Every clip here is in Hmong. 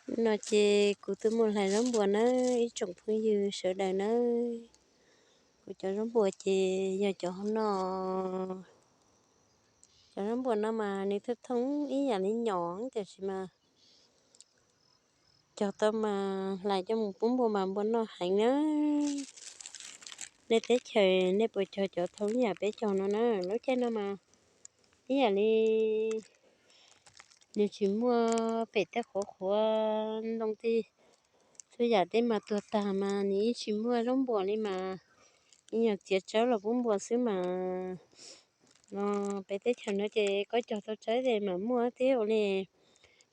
No ces kuv twb mus hlais zaub npuas nawb ib tsoom phooj ywg sawv daws nawb. Kuv cov zaub npuas ces yog cov no. Cov zaub npuas no mas nws thooj thooj ib yam li nyom tiam sis mas cog tau mas hlais coj mus pub npua mas npua noj heev na. Nej teb chaws nej puas cog cov thooj ib yam peb cog no na? Lub caij no mas ib yam li nws tsis muaj pem tej qhuav qhuav ntoo tej txhua yam tej mas tuag tag mas nws yeej tsis muaj zaub npuas li mas, ib nyuag txiav tsawb los pub npua xwb mas. No peb teb chaws no ces koj cog tau tsawb ces mam muaj thiab ua li,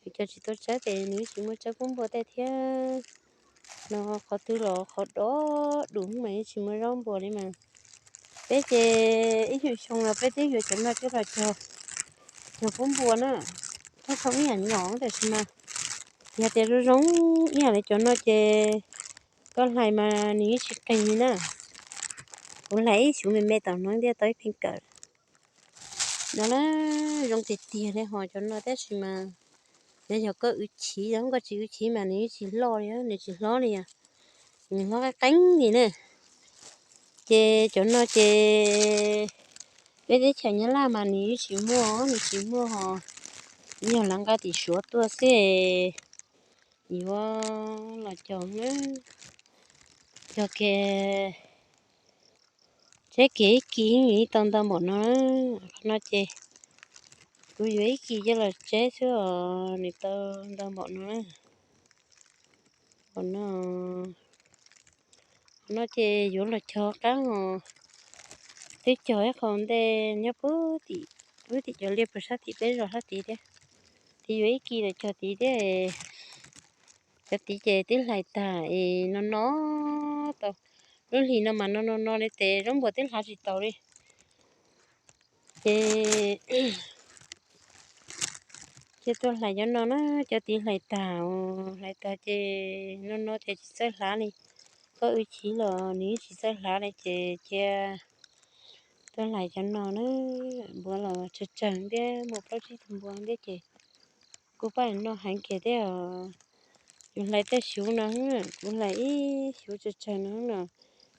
yus cog tsis tau tsawb ces nws yeej tsis muaj tsawb pub npua tej thiab. No qhov twg los qhov dov dum mas yeej tsis muaj zaub npuas li mas. Peb ces ib xyoo xyoo los peb twb yuav cov no coj los cog, cog pub npua na. Thooj thooj ib yam nyom tiam sis mas yog tias zoo zoo ib yam li cov no ces koj hlais mas nws yeej tsis qis li na. Kuv hlais ib xyuv me me tom no ntiaj tau ib pheej kawm. No na, zoo tiag tiag li ho cov no tab sis mas yog, yog koj ua chiv, yog koj tsis ua chiv mas nws yeej tsis loj li, nws tsis hlob li os. Nws hlob qeeb qeeb li na. Ces cov no ces peb teb chaws Nyab Laj mas nws yeej tsis muaj, nws tsis muaj ho, yog lawv nqa tim Suav tuaj xwb. Yuav los cog na, cog kiag, tseb kiag ib kis yeej tau ntau npaum no. Qhov no ces kuv yuav ib kis coj los tseb xwb os, nws tau ntau npaum no na. Qhov no, qhov no ces yuav los cog qab os. Twb cog ib qho ntej nyob puag tim, puag tim cov liaj puag sab tim peb zos sab tid thiab. Ces yuav ib kis los cog tid thiab. Cov tid ces twb hlais tag es no no tau. Lub hlis no mas no no no li ces zaub npuas twb hlav tsis taus li. Ces cia tuaj hlais cov no na, cov tid hlais tag, hlais tag ces no no ces tsis txawj hlav li. Koj ua chiv los nws tsis txawj hlav li ces cia tuaj hlais cov no na. Npua los tsawg tsawg thiab, muaj plaub tsib tug npua thiab ces kuj pab noj heev kiag thiab os. Yus hlais tej xyuv no, kuv hlais ib xyuv tsawg tsawg no no,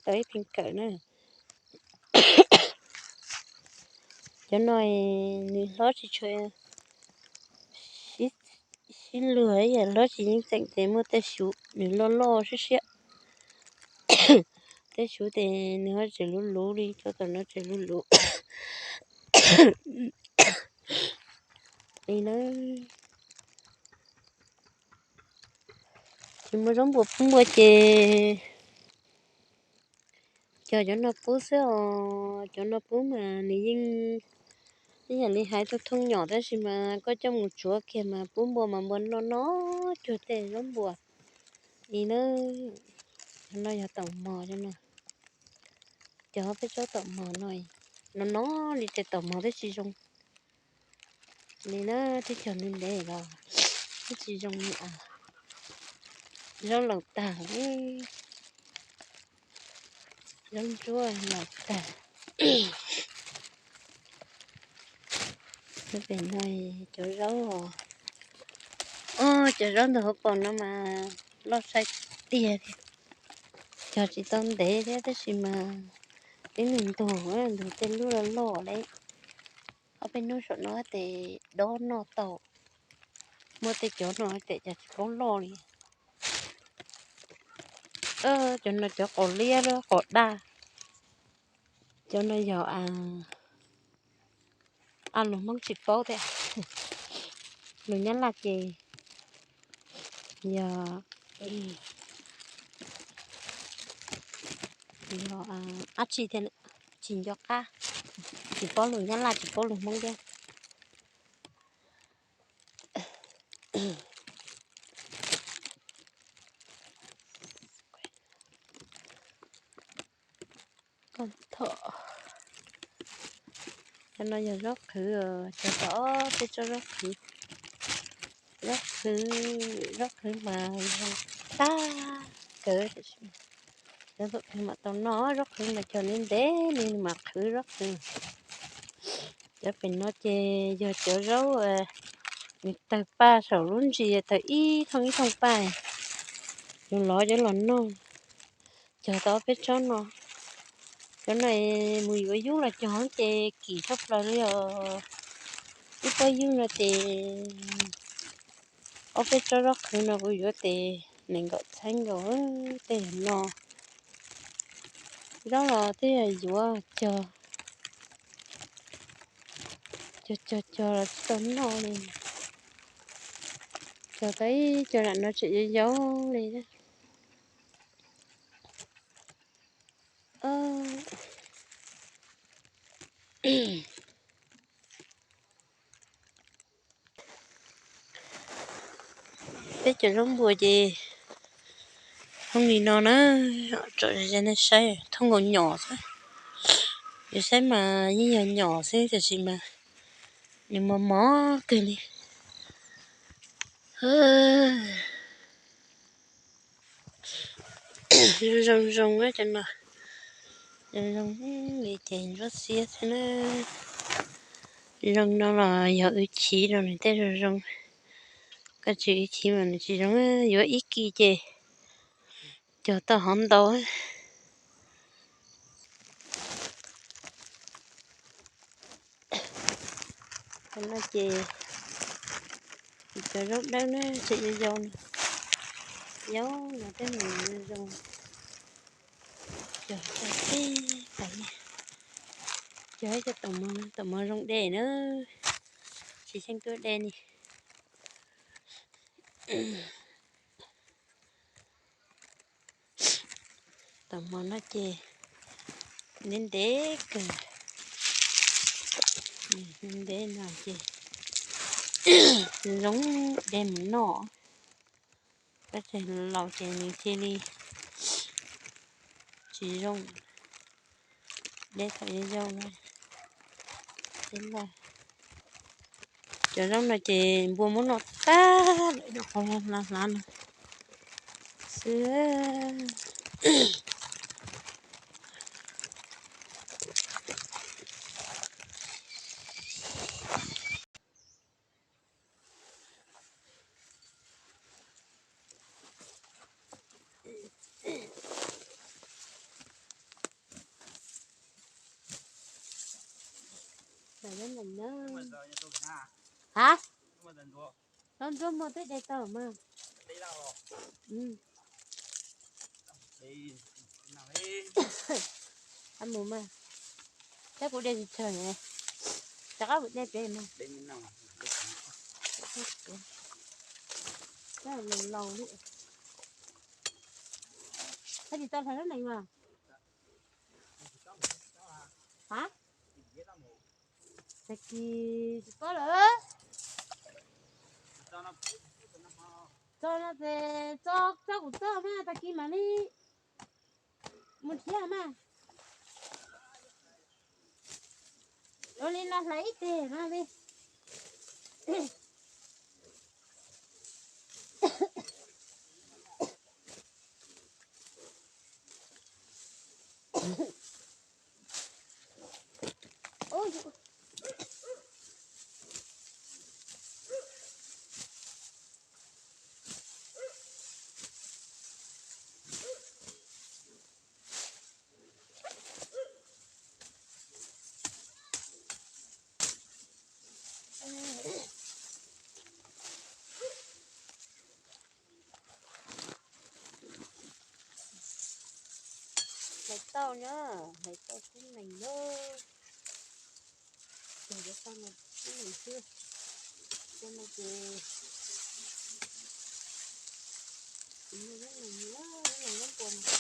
tau ib pheej kawm na. Cov no nws hlob tsis tshua sib luag, yam hlob tsis yeej tseem ces muaj tej xyuv nws loj loj siab siab. Tej xyuv ces nws ho tseem luv luv li, cov tom no tseem luv luv li na. Tsis muaj zaub npua pub npua ces cog cov no pub xwb os. Cov no pub mas nws yeej ib yam li hais thooj thooj nyom tab sis mas koj coj mus tsuav kiag mas pub npua mas npua noj noj cuag tej zaub npua li na. Cov no yog taum mos cov no. Cov peb tsob taum mos no, no no li ces taum mos twb tsis zoo li na, twb cog ntev ntev los twb tsis zoo li. Zaub laus tag, zaub ntsuab laus tag. Pem no cov zaub, cov zaub ntawm hauv paus no mas loj sai tiag li. Cog tsis tau ntev thiab tab sis mas twb nws ntug, ntug tej lub loj loj li. Ob peb hnub saum no ces dob noj tau. Muaj tej cov no ces cas tsis paub loj li. Cov no cov qaum liab lab qaum daj. Cov no yog a, lus Hmoob tsis paub thiab. Lus Nyab Laj ces yog, yog dab tsi thiab, tsis nco qab, tsis paub lus Nyab Laj tsis paub lus Hmoob thiab. Koj tho, cov no yog zaub qhwv, cov tom peb tsob zaub qhwv, zaub qhwv, zaub qhwv mas tag kawg. Zaub qhwv mas tau noj, zaub qhwv mas cog ntev ntev li mas qhwv zaub qhwv. Cov pem no ces yog cov zaub Nws tawg paj saum lub ntsis, tawg ib thooj ib thooj paj. Yuav lov cov los noj. Cog tau ob peb tsob no. Cov no mus yuav yub los cog ces kim tshaj plaws li os. Ib pob yub no ces ob peb tsob zaub qhwv no kuv yuav tes nees nkaum txheeb nkaus tej no. Zaub los twb yog yuav cog, cog cog cog los tsis tau noj li. Cog tau ib co lam no tseem yau yau li. Peb cov zaub npua ces thooj li no na, tsom nej saib thooj nkaus nyom xwb. Yus saib mas yeej yog nyom xwb tiam sis mas nws mos mos kawg li. Zoo zoo zoo cov no, zoo zoo li ces ntsuab xiab xwb na. Zoo no los yog wb chiv rau nws tej zoo zoo, koj tsis wb chiv mas nws tsis zoo. Yuav ib kis ces cog tau hov ntau. Cov no ces cov zaub dawb na, tseem yau yau no, yau no tej mus zoo. Cog tau teb tas li, cog ib co taum mos, taum mos zoo de na, tsis xyeej tuaj de ni. Taum mos no ces ntev ntev kawg, ntev no ces zoo de mus noj. Tab sis laus ces nws cia li tsis zoo, de thaum yau yau no. Cov zaub no ces npua muab noj tag lawm, qhov hlav hlav no xwb. Hab, tau ntsuab muag twb de tau mas. Mus mas, thiab kuv de tsis tsawg ne, rov qab kuv de pem mas. Laus laus li, thiab tsis tau hlais lub nees mas. Hab, tag kis tsis paub lawm. Txog no ces txog, txog kuv txog mas tag kis mam li mus thiab mas. Ua li no hlais ib teg no li. Hlais tau na, hlais tau tib neeg na. Ces cov tau no tib neeg xwb. Cov no ces tsis muaj leej neeg, leej neeg nyob npua mas.